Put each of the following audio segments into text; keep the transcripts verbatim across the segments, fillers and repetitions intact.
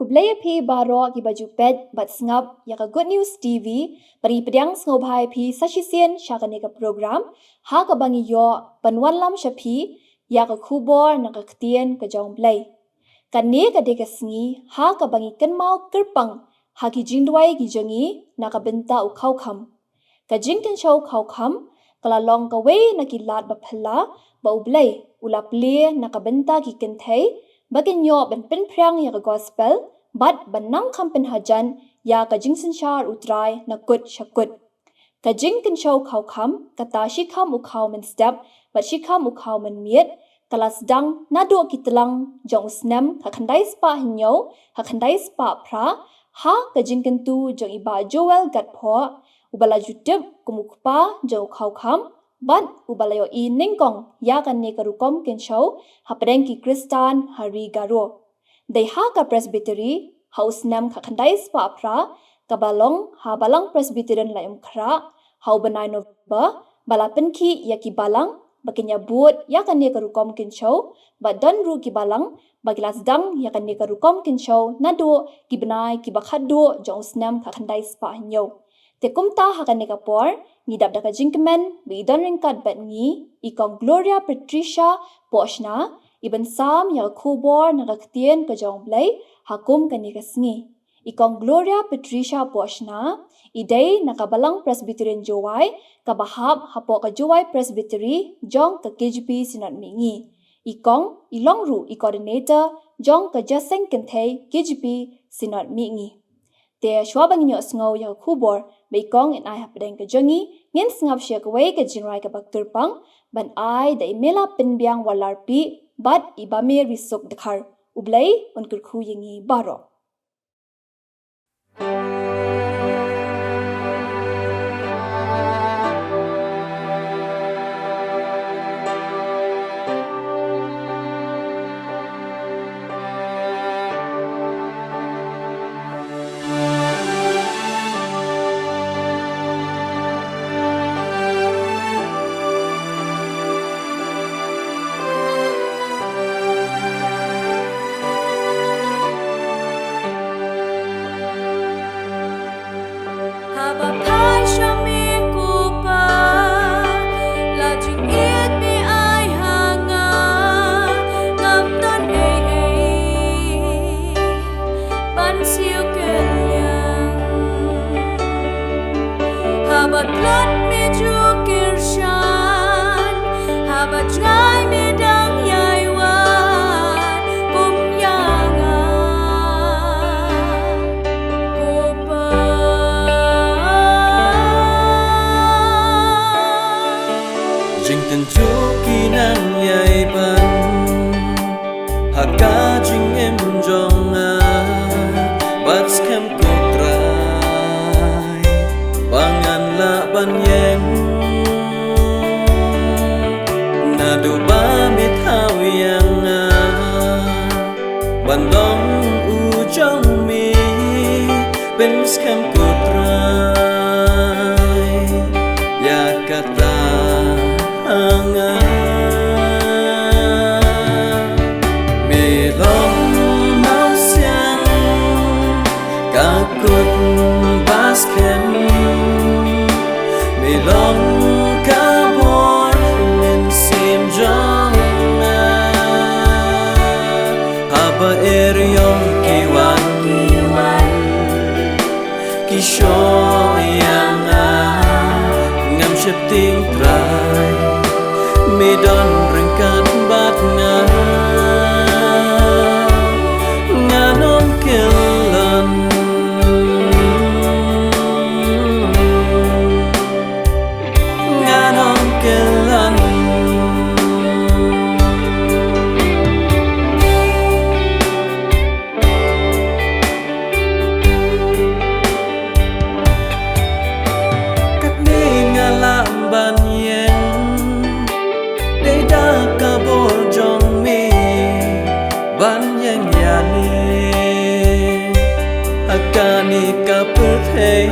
Khublei ïa phi baroh kiba ju peit bad sngap ïa ka Good News T V, bad ngi pdiang sngewbha ïa phi sa shisien sha kane ka program, ha kaba ngi ïoh ban wanlam sha phi ïa ka khubor na ka ktien ka jong U Blei. Kane ka dei ka sngi ha kaba ngi kynmaw kyrpang ha ki jingduwai ki jong ngi na ka bynta u khawkham. Ka jingkynshew khawkham ka la long kawei na ki lad ba phylla ba U Blei u la plie na ka bynta ki kynthei ba kin ïoh ban pynphriang ïa ka gospel bad ban nang kham pynhajan ïa ka jingsynshar U Trai na kut sha kut. Ka jingkynshew khawkham kata shikham u khaw mynstep bad shikham u khaw mynmiet ka la sdang naduh ki tlang jong u snem khatkhyndai spah hynñiew, khatkhyndai spah phra, ha ka jingkyntu jong i Bah Joel Gatphoh, uba la ju tip kum u kpa jong u khawkham bad uba la ïohi nyngkong ïa kane ka rukom kynshew hapdeng ki Khristan ha ri Garo. Dei ha ka Presbytery ha u snem khatkhyndai spah phra, kaba long ha Balang Presbyterian Laitumkhrah, ha u bnai November, ba la pynkhih ïa ki balang ba kin ïa bud ïa kane ka rukom kynshew, bad don ruh ki balang ba ki la sdang ïa kane ka rukom kynshew naduh ki bnai kiba khatduh jong u snem khatkhyndai spah hynñiew. Te kumta ha kane ka por, ngi dap da ka jingkmen ba i don ryngkat bad ngi i Kong Gloria Patricia Pohshna, iban sam ïa ka khubor na ka ktien ka jong U Blei ha kum kane ka sngi. I Kong Gloria Patricia Pohshna i dei na ka Balang Presbyterian Jowai kaba hap hapoh ka Jowai Presbytery jong ka K J P Synod Mihngi. I Kong i long ruh i coordinator jong ka Jingïaseng Kynthei K J P Synod Mihngi. Te shuwa ba ngin ïohsngew ïa ka khubor ba i Kong in ai hapdeng ka jong ngi, ngin sngap sha kawei ka jingrwai kaba kyrpang ban ai da i Mela Pynbiang Walarpih bad i Bah Mary Suk Dkhar. U Blei un kyrkhu ïa ngi baroh. Haba phai sha me ko Pa, la jingïeit me ai ha nga, ngam don ei ei ban siew kylliang. Haba tlot me ju kyrshan, haba jngai me dang ïai wan kum ïa nga ko Pa. Jingtynjuh ki nang ïai ban ha ka jingim jong nga, bad skhem ko Trai ba ngan lah ban ïeng. Naduh ba me thaw ïa nga ban long u jong me, pynskhem ko Trai ïa kata ha nga. Me long mawsiang ka kut ba skhem, me long ka bor mynsiem jong nga. Haba eriong ki wan ki wan, ki shoh ïa nga, ngam sheptieng Trai, me don ryngkat bad nga. Ngan ym kyllon, ngan ym kyllon. Katne nga lah ban ïeng, dei da ka bor jong me ban ïeng ïa lade ha kane ka pyrthei.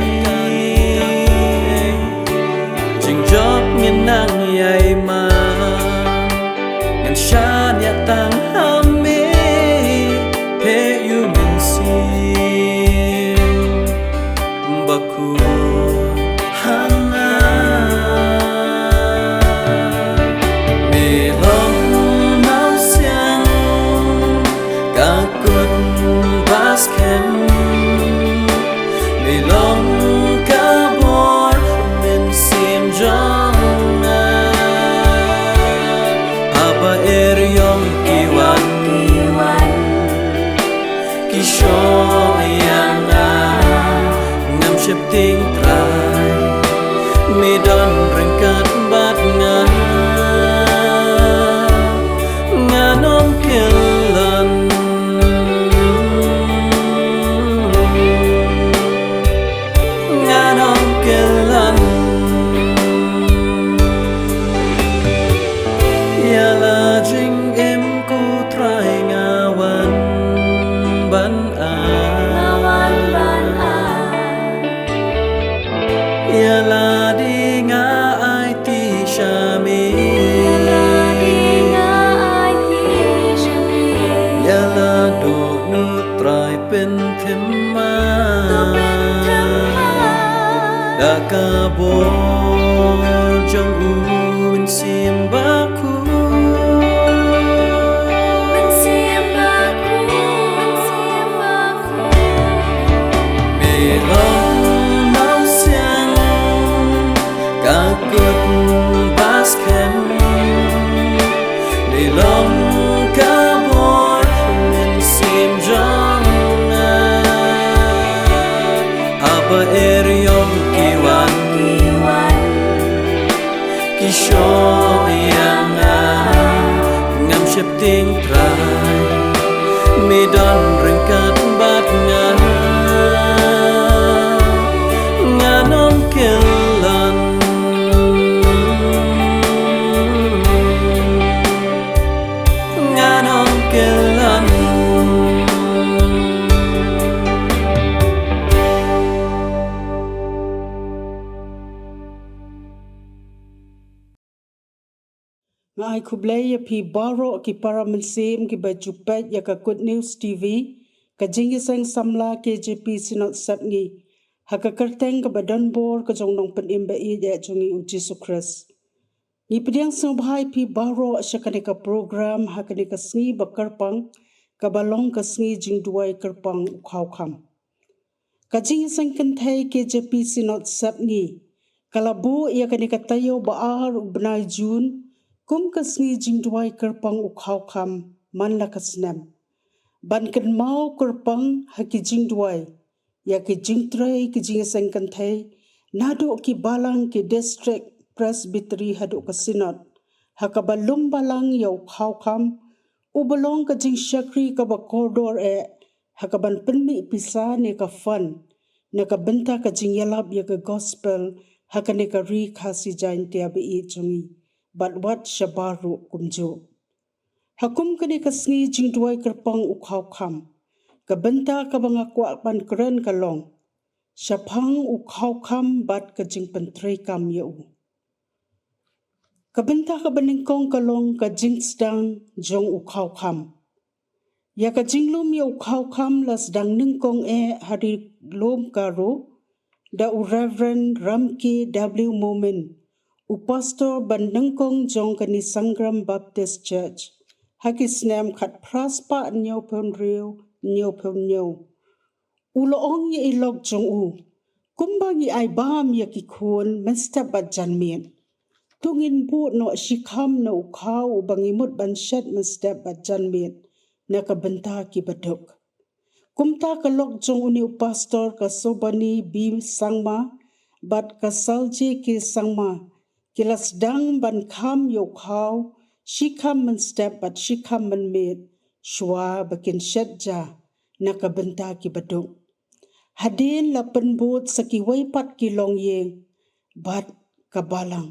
Jingjop ngin nang ïai man, ngan shaniah tang ha me, peit ïa u Mynsiem. Hana me long mawsiang ka kut ba skhem, me long ka bor mynsiem jong nga. Haba eriong ki wan, ki shoh ïa nga, ngam sheptieng Trai, me don ryngkat bad nga. Ngan ym kyllon, ngan ym kyllon. Ïa la jingim ko Trai nga wan ban ai. Ïa lade nga aiti sha me. Ïa la dohnud Trai pynthim ma. Da ka bor jong u Mynsiem Bakhuid. Me long mawsiang ka kut ba skhem, me long ka bor mynsiem jong nga. Haba eriong ki wan, ki shoh ïa nga, ngam sheptieng Trai, me don ryngkat bad nga. Ngan ym kyllon, ngan ym kyllon. Nga ai khublei ïa phi baroh ki para mynsiem kiba ju peit ïa ka Good News T V, ka jingïaseng samla K J P Synod Sepngi, ha ka kyrteng kaba donbor ka jong u Nongpynim ba ïeit jong ngi u Jisu Khrist. Ngi pdiang sngewbha ïa phi baroh sha kane ka program ha kane ka sngi ba kyrpang, kaba long ka sngi jingduwai kyrpang u Khawkham. Ka jingïaseng kynthei K J P Synod Sepngi ka la buh ïa kane ka taïew ba ar u bnai Jun kum ka sngi jingduwai kyrpang u Khawkham man la ka snem, ban kynmaw kyrpang ha ki jingduwai ïa ki jingtrei ki jingïaseng kynthei naduh ki balang, ki district presbytery haduh ka synod, ha kaba lum balang ïa u Khawkham, uba long ka jingshakri kaba kordor eh ha kaban pynmih pisa ne ka fund na ka bynta ka jingïalap ïa ka gospel ha kane ka ri Khasi Jaiñtia ba ïeit jong ngi, bad wat shabar ruh kumjuh. Ha kum kane ka sngi jingduwai kyrpang u Khawkham, ka bynta kaba nga kwah ban kren ka long, shaphang u Khawkham bad ka jingpyntreikam ïa u. Ka bynta kaba nyngkong ka long ka jingsdang jong u Khawkham. Ïa ka jinglum ïa u Khawkham la sdang nyngkong eh ha Ri Lum Garo da u Reverend Ramkee W Momin, u pastor ba nyngkong jong ka Ni Sangram Baptist Church, ha ki snem khatphra spah hynñiewphew hynriew, hynñiewphew hynñiew. U la ong ïa i lok jong u, kumba ngi ai bam ïa ki khun mynstep bad janmiet, to ngin buh noh shikham na u khaw uba ngi mut ban shet mynstep bad janmiet na ka bynta ki baduk. Kumta ka lok jong une u pastor, ka Sobani B Sangma bad ka Salji K Sangma, ki la sdang ban kham ïa u khaw shikham mynstep bad shikham mynmiet, shuwa ba kin shet ja na ka bynta ki baduk. Hadien la pynbud sa kiwei pat ki longïing bad ka balang.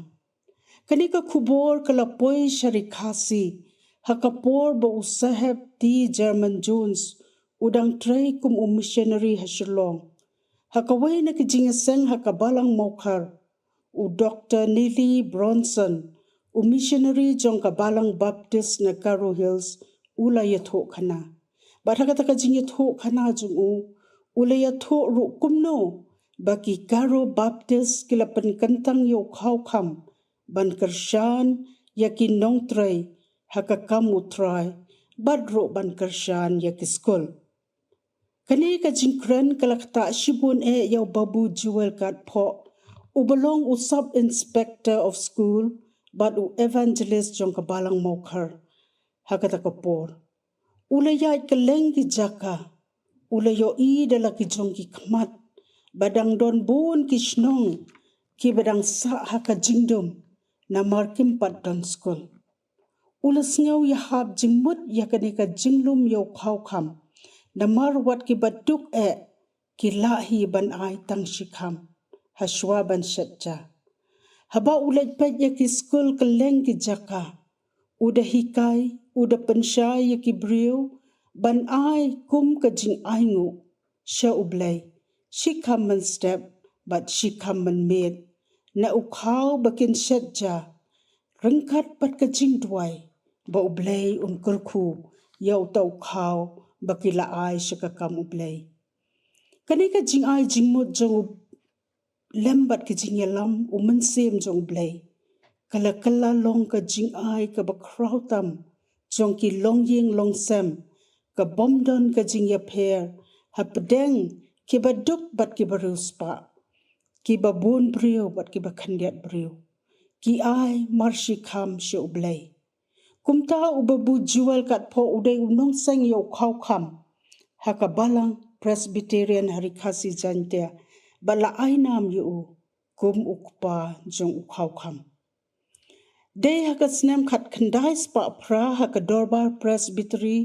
Kane ka khubor ka la poi sha ri Khasi ha ka por ba u Saheb T German Jones u dang trei kum u missionary ha Shillong. Ha kawei na ki jingïaseng ha ka balang Mawkhar, u Doktor Neely Bronson, u missionary jong ka balang Baptist na Garo Hills, u la ïathuhkhana. Bad ha kata ka jingïathuhkhana jong u, u la ïathuh ruh kumno ba ki Garo Baptist ki la pynkyntang ïa u khaw kham ban kyrshan ïa ki nongtrei ha ka kam U Trai, bad ruh ban kyrshan ïa ki skul. Kane ka jingkren ka la ktah shibun eh ïa u Babu Jewel Katphoh, uba long u Sub Inspector of School bad u Evangelist jong ka Balang Mawkhar. Ha kata ka por u la ïaid kylleng ki jaka, u la ïohi da la ki jong ki khmat ba dang don bun ki shnong kiba dang sah ha ka jingdum namar kim pat don skul. U la sngew ïahap jingmut ïa kane ka jinglum ïa u khaw kham, namar wat kiba duk eh ki lah hi ban ai tang shi kham ha shuwa ban shet ja. Haba u leit peit ïa ki skul kylleng ki jaka, u da hikai, u da pynshai ïa ki briew ban ai kum ka jingainguh sha U Blei, shi kham mynstep bad shi kham mynmiet na u khaw ba kin shet ja, ryngkat bad ka jingduwai ba U Blei un kyrkhu ïa uta u khaw ba ki la ai sha ka kam U Blei. Kane ka jingai jingmut jong u lem bad ka jingïalam u Mynsiem jong U Blei ka la kylla long ka jingai kaba khraw tam jong ki longïing longsem, ka bym don ka jingïapher hapdeng kiba duk bad kiba riewspah, kiba bun briew bad kiba khyndiat briew. Ki ai mar shi kham sha U Blei. Kumta u Babu Jewel Katphoh u dei u nongseng ïa u khaw kham ha ka Balang Presbyterian Harikhasi Jaintia, bad la ai nam ïa u kum u kpa jong u khaw kham. Dei ha ka snem khatkhyndai spah phra ha ka Dorbar Presbytery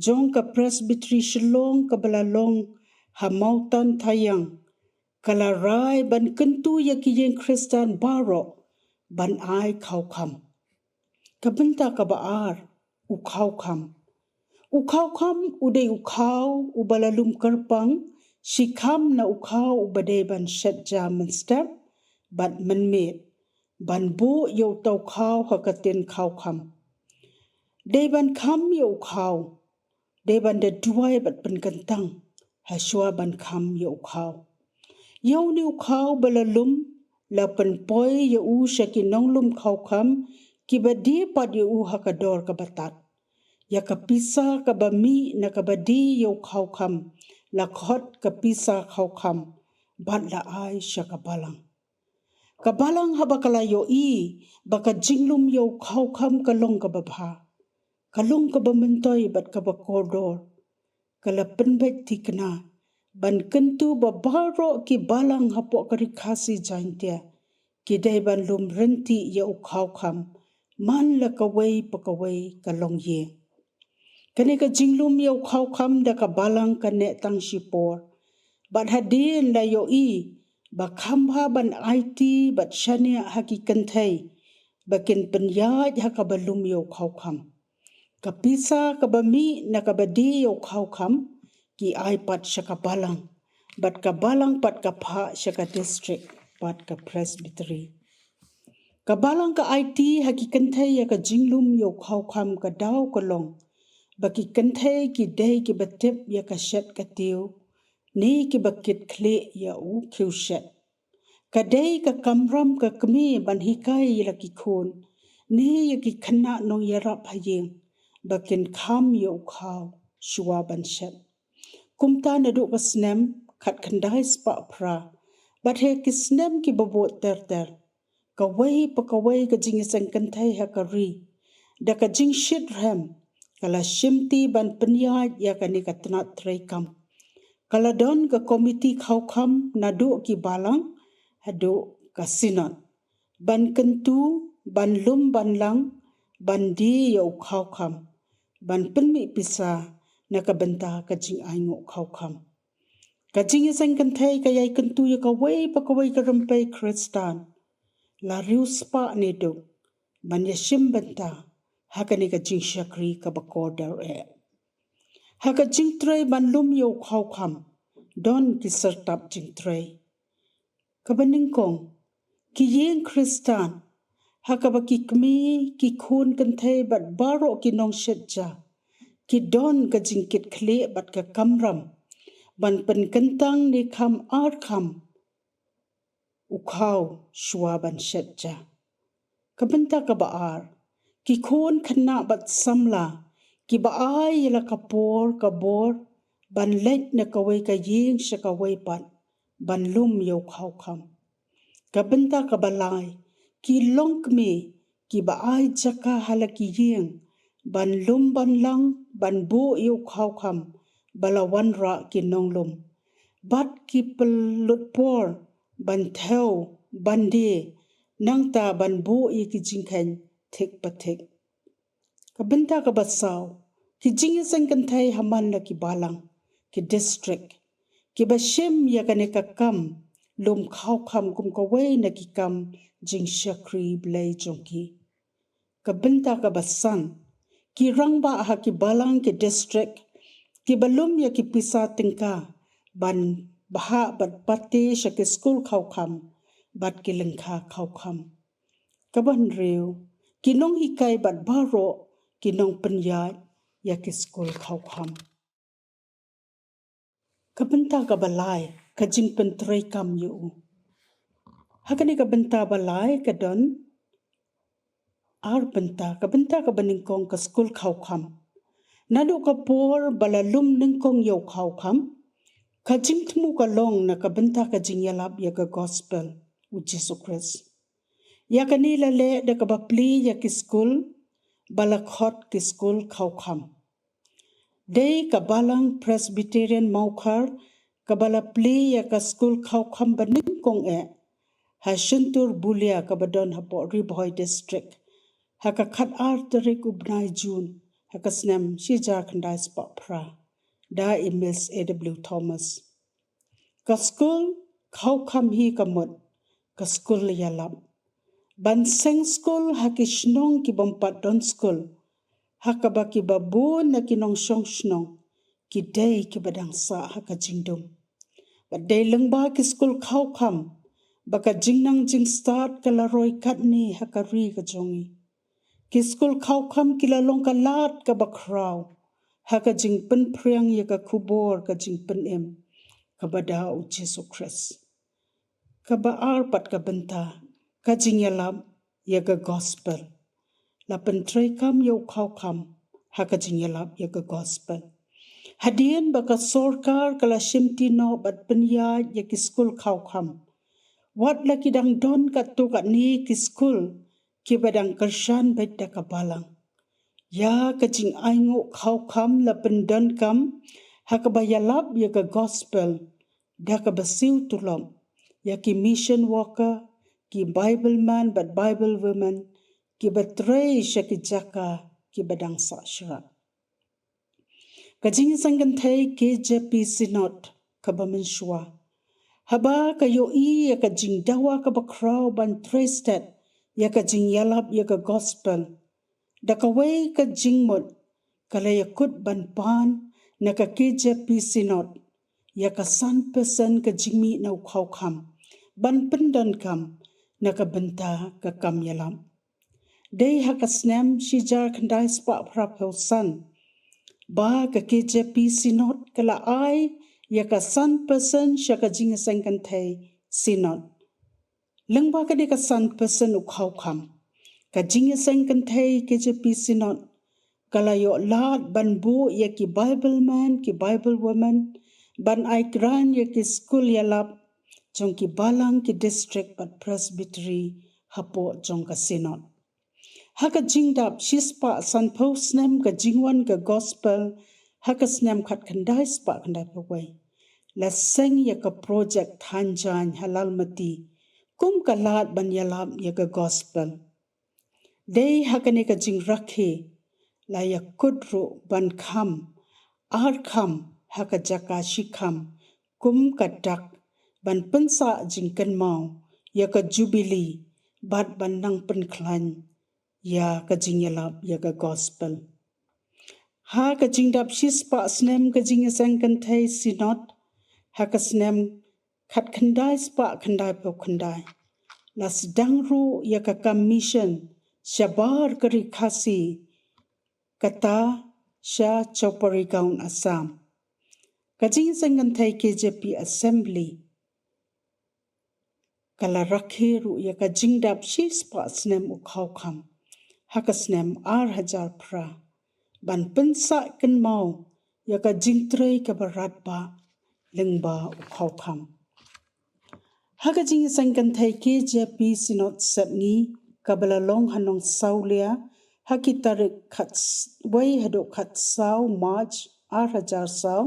jong ka Presbytery Shillong kaba la long ha Mawtan Thaiang, ka la rai ban kyntu ïa ki ïing Khristan baroh ban ai khaw kham. Ka bynta kaba ar, u khaw kham. U khaw kham u dei u khaw uba la lum kyrpang shi kham na u khaw uba dei ban shet ja mynstep bad mynmiet, ban buh ïa uta u khaw ha ka tin khaw kham. Dei ban kham ïa u khaw, dei ban da duwai bad pynkyntang ha shuwa ban kham ïa u khaw. Ïa une u khaw ba la lum, la pynpoi ïa u sha ki nonglum khaw kham kiba die pat ïa u ha ka dor kaba tad. Ïa ka pisa kaba mih na kaba die ïa u khaw kham, la khot ka pisa khaw kham, bad la ai sha ka Balang. Ka Balang haba ka la ïohi ba ka jinglum ïa u khaw kham ka long kaba bha, ka long kaba myntoi bad kaba kordor, ka la pynbeit thikna ban kyntu ba baroh ki Balang hapoh ka Ri Khasi Jaintia ki dei ban lum ryntih ïa u khaw kham man la kawei pa kawei ka longïing. Kane ka jinglum ïa u khaw kham da ka Balang ka neh tang shipor, bad hadien la ïohi ba kham bha ban aiti bad shaniah ha ki kynthei ba kin pynïaid ha kaba lum ïa u khaw kham. Ka pisa kaba mih na kaba die ïa u khaw kham ki ai pat sha ka Balang, bad ka Balang pat ka phah sha ka district bad ka Presbytery. Ka Balang ka aiti ha ki kynthei ïa ka jinglum ïa u khaw kham, ka daw ka long ba ki kynthei ki dei kiba tip ïa ka shet ka tiew, ne kiba kit khlieh ïa u khiew shet. Ka dei ka kamram ka kmie ban hikai ïa la ki khun ne ïa ki khynnah nongïarap ha ïing ba kin kham ïa u khaw shuwa ban shet. Kumta naduh ka snem khatkhyndai spah phra bad ha ki snem kiba bud ter ter, kawei pa kawei ka jingïaseng kynthei ha ka ri, da ka jingshit rhem, ka la shimti ban pynïaid ïa kane ka tnat treikam. Ka la don ka komiti khaw kham naduh ki Balang haduh ka Synod, ban kyntu, ban lum ban lang, ban die ïa u khaw kham, ban pynmih pisa na ka bynta ka jingainguh khaw kham. Ka jingïaseng kynthei ka ïai kyntu ïa kawei pa kawei ka rympei Khristan, la riewspah ne duk, ban ïashim bynta ha kane ka jingshakri kaba kordor eh. Ha ka jingtrei ban lum ïa u khaw kham, don ki syrtap jingtrei. Kaba nyngkong, ki ïing Khristan, ha kaba ki kmie, ki khun kynthei bad baroh ki nongshet ja ki don ka jingkit khlieh bad ka kamram ban pynkyntang ne kham ar kham u khaw shuwa ban shet ja. Ka bynta kaba ar, ki khun khynnah bad samla kiba ai ïa la ka por ka bor ban leit na kawei ka ïing sha kawei pat ban lum ïa u khawkham. Ka bynta kaba lai, ki longkmie kiba ai jaka ha la ki ïing ban lum ban lang ban buh ïa u khawkham ba la wanrah ki nonglum. Bad ki pynlut por ban thew ban die nangta ban buh ïa ki jingkheiñ thik pa thik. Ka bynta kaba saw, ki jingïaseng kynthei ha man la ki balang, ki district, kiba shim ïa kane ka kam lum khawkham kum kawei na ki kam jingshakri Blei jong ki. Ka bynta kaba san, ki rangbah ha ki balang ki district kiba lum ïa ki pisa tyngka ban bhah bad pate sha ki skul khawkham bad ki lyngkha khawkham. Kaba hynriew, ki nonghikai bad baroh ki nongpynïaid ïa ki skul khawkham. Ka bynta kaba lai, ka jingpyntreikam ïa u. Ha kane ka bynta ba lai ka don ar bynta, ka bynta kaba nyngkong ka skul khawkham. Naduh ka por ba la lum nyngkong ïa u khawkham, ka jingthmu ka long na ka bynta ka jingïalap ïa ka gospel u Jisu Khrist. Ïa kane la leh da kaba plie ïa ki skul ba la khot ki skul khawkham. Dei ka balang Presbyterian Mawkhar kaba la plie ïa ka skul khawkham ba nyngkong eh ha shyntur Bulia kaba don hapoh Ri Bhoi District ha ka khatar tarik u bnai June ha ka snem shi hajar khyndai spah phra, da i Miss A W Thomas. Ka skul khawkham hi ka mut ka skul ïalap ban seng skul ha ki shnong kibym pat don skul, ha kaba kiba bun na ki nongshong shnong ki dei kiba dang sah ha ka jingdum. Bad dei lyngba ki skul khawkham ba ka jingnang jingstad ka la roi katne ha ka ri ka jong ngi. Ki skul khawkham ki la long ka lad kaba khraw ha ka jingpynphriang ïa ka khubor ka jingpynim kaba da u Jisu Khrist. Kaba ar pat ka bynta, ka jingïalap ïa ka gospel. La pyntreikam ïa u khawkham ha ka jingïalap ïa ka gospel. Hadien ba ka sorkar ka la shimti noh bad pynïaid ïa ki skul khawkham, wat la ki dang don katto katne ki skul kiba dang kyrshan beit da ka balang. Ïa ka jingainguh khawkham la pyndonkam ha kaba ïalap ïa ka gospel da kaba siew tulop ïa ki mission worker, ki Bible man bad Bible women kiba trei sha ki jaka kiba dang sah shrap. Ka jingïaseng kynthei K J P Synod kaba mynshuwa, haba ka ïohi ïa ka jingdawa kaba khraw ban trei stet ïa ka jingïalap ïa ka gospel, da kawei ka jingmut ka la ïakut ban pan na ka K J P Synod ïa ka san percent ka jingmih na u khawkham ban pyndonkam na ka bynta ka kam ïalap. Dei ha ka snem shi hajar khyndai spah phra phew san ba ka K J P Synod ka la ai ïa ka san percent sha ka jingïaseng kynthei Synod. Lyngba kane ka san percent u khawkham, ka jingïaseng kynthei K J P Synod ka la ïoh lad ban buh ïa ki Bible man, ki Bible woman, ban ai kren ïa ki skul ïalap jong ki balang, ki district bad presbytery hapoh jong ka Synod. Ha ka jingdap shispah sanphew snem ka jingwan ka gospel, ha ka snem khatkhyndai spah khyndaiphew wei, la seng ïa ka projek than jaiñ ha Lalmati kum ka lad ban ïalap ïa ka gospel. Dei ha kane ka jingrakhe la ïakut ruh ban kham ar kham ha ka jaka shikham kum ka dak ban pynsah jingkynmaw ïa ka jubili bad ban nang pynkhlaiñ ïa ka jingïalap ïa ka gospel. Ha ka jingdap shispah snem ka jingïaseng kynthei Synod, ha ka snem khatkhyndai spah khyndaiphew khyndai, la sdang ruh ïa ka kam mission shabar ka Ri Khasi, kata sha Chowparagon, Assam. Ka jingïaseng kynthei K J P Assembly Ka la rakhe ruh ïa ka jingdap shispah snem u khawkham ha ka snem ar hajar phra ban pynsah kynmaw ïa ka jingtrei kaba radbah lyngba u khawkham. Ha ka jingïaseng kynthei K J P Synod Sepngi kaba la long ha Nongsawlia ha ki tarik khatwei haduh khatsaw March ar hajar saw,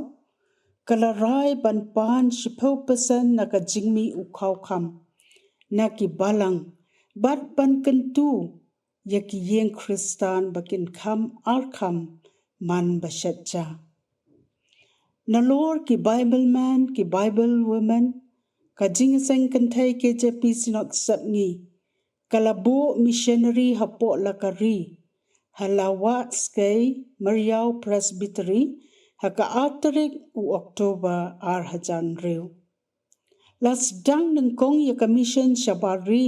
ka la rai ban pan shiphew percent na ka jingmih u khawkham na ki balang bad ban kyntu ïa ki ïing Khristan ba kin kham ar kham man ba shet ja. Nalor ki Bible man, ki Bible woman, ka jingïaseng kynthei K J P Synod Sepngi ka la buh missionary hapoh la ka ri ha Lawah Skei Mariaw Presbytery ha ka ar tarik u October ar hajar hynriew. La sdang nyngkong ïa ka mission shabar ri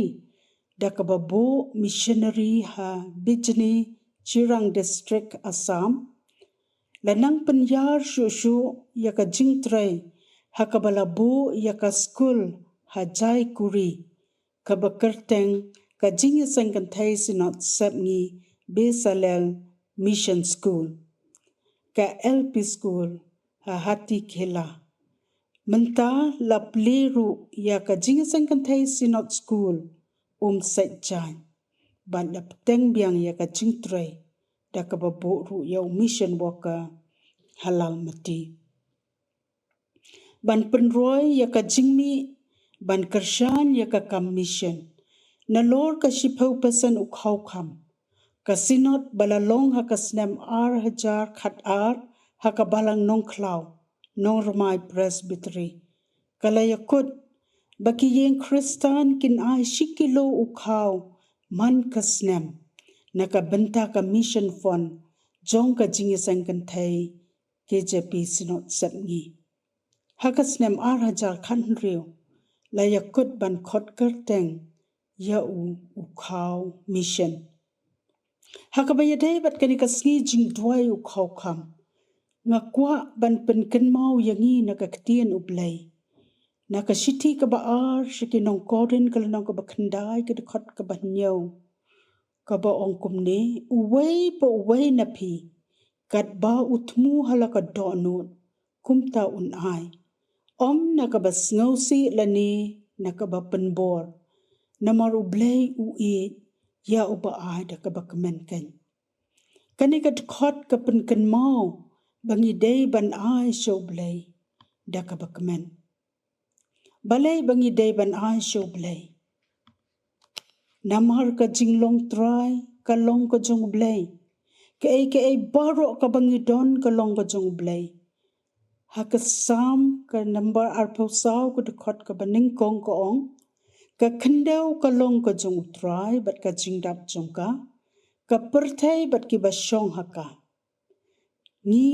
da kaba buh missionary ha Bijni, Chirang District, Assam. La nang pynïar shuh shuh ïa ka jingtrei ha kaba la buh ïa ka skul ha Jaikuri, kaba kyrteng ka jingïaseng kynthei Synod Sepngi Bezalel Mission School, ka L P School ha Hatikhela. Mynta la plie ruh ïa ka jingïaseng kynthei Synod School Umsait Jain bad la bteng biang ïa ka jingtrei da kaba buh ruh ïa u mission worker ha Lalmati ban pynroi ïa ka jingmih ban kyrshan ïa ka kam mission. Nalor ka shiphew percent u khawkham, ka Synod ba la long ha ka snem ar hajar khatar ha ka balang Nongkhlaw, Nongrmai Presbytery, ka la ïakut ba ki ïing Khristan kin ai shi kilo u khaw man ka snem na ka bynta ka mission fund jong ka jingïaseng kynthei K J P Synod Sepngi. Ha ka snem ar hajar khathynriew la ïakut ban khot kyrteng ïa u u khaw mission. Ha kaba ïadei bad kane ka sngi jingduwai u khawkham, nga kwah ban pynkynmaw ïa ngi na ka ktien U Blei na ka shithi kaba ar sha ki nong Korinth, ka lynnong kaba khyndai, ka dkhot kaba hynñiew, kaba ong kumne: Uwei pa uwei na phi, katba u thmu ha la ka dohnud, kumta un ai, ym na kaba sngewsih lane na kaba pynbor, namar U Blei u ïeit ïa uba ai da kaba kmen keiñ. Kane ka dkhot ka pynkynmaw ba ngi dei ban ai sha U Blei da kaba kmen. Balei ba ngi dei ban ai sha U Blei? Namar ka jinglong trai ka long ka jong U Blei. Kaei kaei baroh kaba ngi don ka long ka jong U Blei. Ha ka Salm ka number arphew saw, ka dkhot kaba nyngkong, ka ong: Ka khyndew ka long ka jong U Trai bad ka jingdap jong ka, ka pyrthei bad kiba shong ha ka. Ngi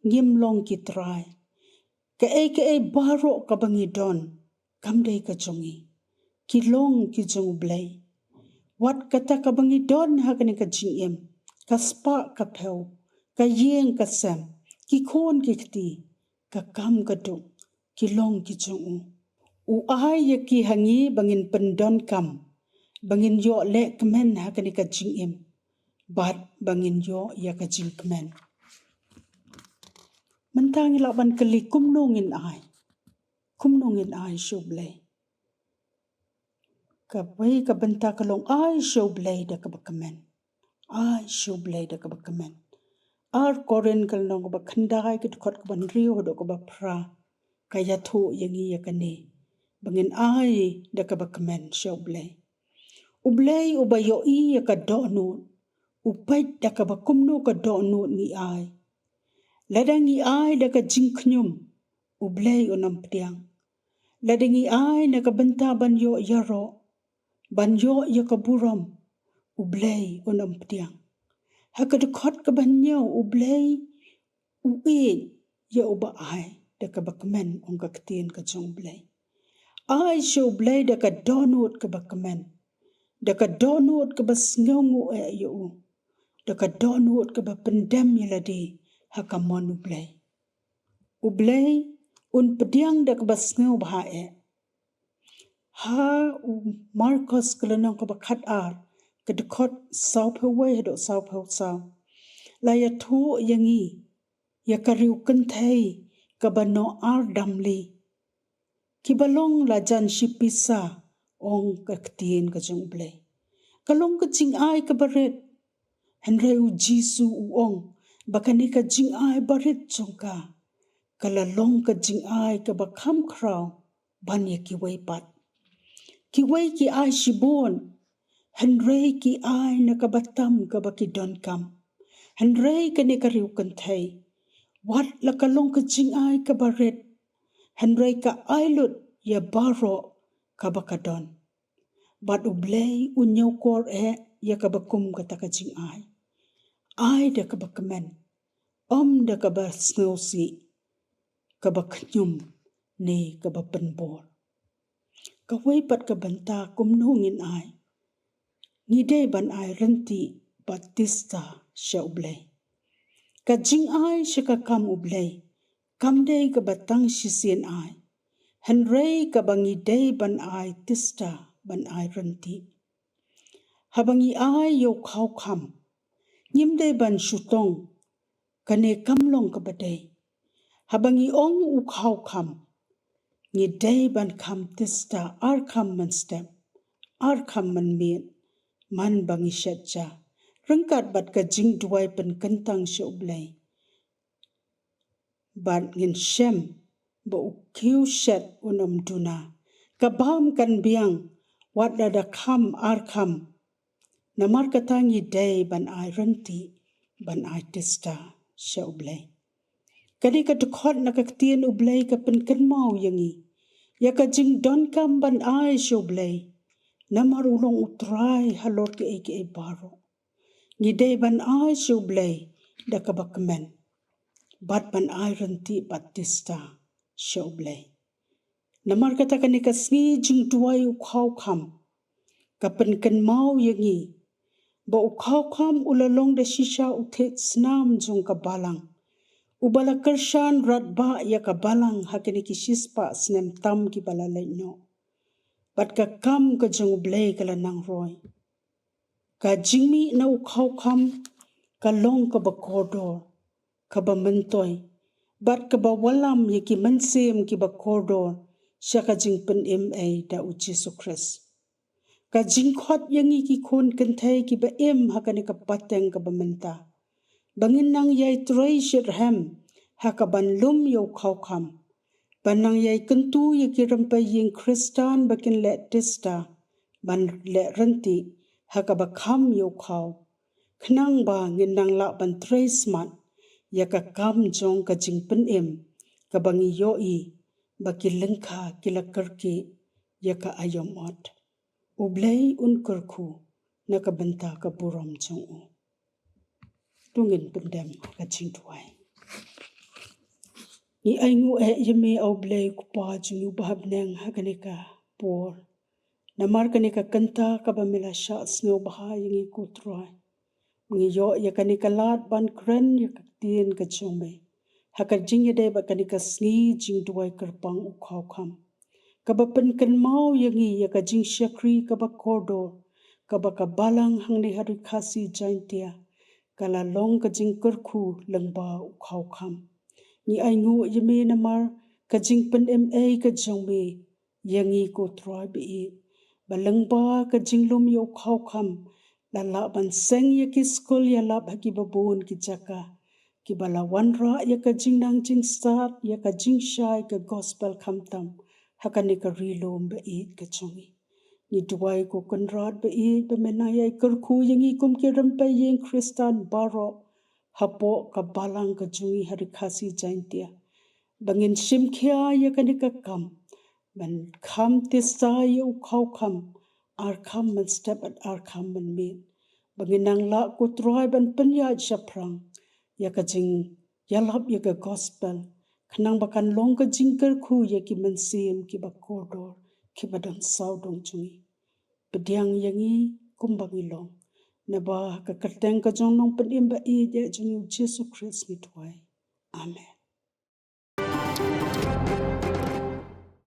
ngim long ki trai. Kaei kaei baroh kaba ngi don kam dei ka jong ngi. Ki long ki jong U Blei. Wat kata kaba ngi don ha kane ka jingim, ka spah ka phew, ka ïing ka sem, ki khun ki kti, ka kam ka duk, ki long ki jong u. U ai ïa ki ha ngi ba ngin pyndonkam, ba ngin ïoh leh kmen ha kane ka jingim bad ba ngin ïoh ïa ka jingkmen. Mynta ngi lah ban kylli, kumno ngin ai? Kumno ngin ai sha U Blei? Kawei ka bynta ka long ai sha U Blei da kaba kmen. Ai sha U Blei da kaba kmen. Ar Korinth ka lynnong kaba khyndai, ka dkhot kaba hynriew haduh kaba phra ka ïathuh ïa ngi ïa kane, ba ngin ai da kaba kmen sha U Blei. U Blei uba ïohi ïa ka dohnud u peit da kaba kumno ka dohnud ngi ai. Lada ngi ai da ka jingkhñium, U Blei un ym pdiang. Lada ngi ai na ka bynta ban ïoh ïaroh, ban ïoh ïa ka burom, U Blei un ym pdiang. Ha ka dkhot kaba hynñiew, U Blei u ïeit ïa uba ai da kaba kmen, ong ka ktien ka jong U Blei. Ai sha U Blei da ka dohnud kaba kmen, da ka dohnud kaba sngewnguh eh ïa u, da ka dohnud kaba pyndem ïa lade ha ka mon U Blei. U Blei un pdiang da kaba sngewbha eh. Ha u Markos ka lynnong kaba khatar, ka dkhot sawphew wei haduh sawphew saw. La ïathuh ïa ngi ïa ka riw kynthei kaba noh ar damli. Kiba long la jan shi pisa, ong ka ktien ka jong U Blei. Ka long ka jingai kaba rit. Hynrei U Jisu u ong ba kane ka jingai barit jong ka, ka la long ka jingai kaba kham khraw ban ïa kiwei pat. Kiwei ki ai shibun, hynrei ki ai na kaba tam kaba ki donkam. Hynrei kane ka riw kynthei, wat la ka long ka jingai kaba rit, hynrei ka ai lut ïa baroh kaba ka don. Bad U Blei u ñiewkor eh ïa kaba kum kata ka jingai. Ai da kaba kmen, ym da kaba sngewsih, kaba khñium ne kaba pynbor. Kawei pat ka bynta kumno ngin ai. Ngi dei ban ai rynti bad tista sha U Blei. Ka jingai sha ka kam U Blei kam dei kaba tang shisien ai, hynrei kaba ngi dei ban ai tista, ban ai rynti. Haba ngi ai ïa u khaw kham, ngim dei ban shu tong kane kam long kaba dei. Haba ngi ong u khaw kham, ngi dei ban kham tista ar kham mynstep, ar kham mynmiet, man ba ngi shet ja, ryngkat bad ka jingduwai pynkyntang sha U Blei. Bad ngin shem ba u khiew shet un ym duna, ka bam kan biang, wat la da kham ar kham. Namar kata ngi dei ban ai rynti, ban ai tista sha U Blei. Kane ka dkhot na ka ktien U Blei ka pynkynmaw ïa ngi ïa ka jingdonkam ban ai sha U Blei. Namar u long U Trai halor kiei kiei baroh. Ngi dei ban ai sha U Blei da kaba kmen, bad ban ai rynti bad tista sha U Blei. Namar kata kane ka sngi jingduwai u khaw kham ka pynkynmaw ïa ngi ba u khaw kham u la long da shisha u thied snam jong ka balang, uba la kyrshan radbah ïa ka balang ha kine ki shispah snem tam kiba la leit noh. Bad ka kam ka jong U Blei ka la nang roi. Ka jingmih na u khaw kham ka long kaba kordor, kaba myntoi, bad kaba wallam ïa ki mynsiem kiba kordor sha ka jingpynim ei da U Jisu Khrist. Ka jingkhot ïa ngi ki khun kynthei kiba im ha kane ka pateng kaba mynta, ba ngin nang ïai trei shitrhem ha kaban lum ïa u khaw kham, ban nang ïai kyntu ïa ki rympei ïing Khristan ba kin leh tista, ban leh rynti ha kaba kham ïa u khaw, khnang ba ngin nang lah ban trei smat ïa ka kam jong ka jingpynim kaba ngi ïohi ba ki lyngkha ki la kyrkieh ïa ka aïom ot. U Blei un kyrkhu na ka bynta ka burom jong u. To ngin pyndem ha ka jingduwai. Ngi ainguh eh ïa me, A U Blei, U Kpa jong ngi uba ha bneng, ha kane ka por, namar kane ka kynta kaba me la shah sngewbha ïa ngi, ko Trai. Ngi ïoh ïa kane ka lad ban kren ïa ka ktien ka jong me ha ka jingïadei bad kane ka sngi jingduwai kyrpang u khaw kham, kaba pynkynmaw ïa ngi ïa ka jingshakri kaba kordor kaba ka balang hangne ha Ri Khasi Jaintia ka la long ka jingkyrkhu lyngba u khaw kham. Ngi ainguh ïa me namar ka jingpynim ei ka jong me ïa ngi, ko Trai ba ïeit, ba lyngba ka jinglum ïa u khaw kham la lah ban seng ïa ki skul ïalap ha kiba bun ki jaka, kiba la wanrah ïa ka jingnang jingstad, ïa ka jingshai ka gospel khamtam ha kane ka ri lum ba ïeit ka jong ngi. Ngi duwai, ko Kynrad ba ïeit, ba men nang ïai kyrkhu ïa ngi kum ki rympei ïing Khristan baroh hapoh ka balang ka jong ngi ha Ri Khasi Jaintia, ba ngin shim khia ïa kane ka kam ban kham tista ïa u khaw kham, ar kham mynstep bad ar kham mynmiet, ba ngin nang lah, ko Trai, ban pynïaid shaphrang ïa ka jingïalap ïa ka gospel, khnang ba kan long ka jingkyrkhu ïa ki mynsiem kiba kordor, kiba don sawdong jong ngi. Pdiang ïa ngi kumba ngi long, naba ha ka kyrteng ka jong u Nongpynim ba ïeit jong ngi, U Jisu Khrist, ngi duwai. Amen.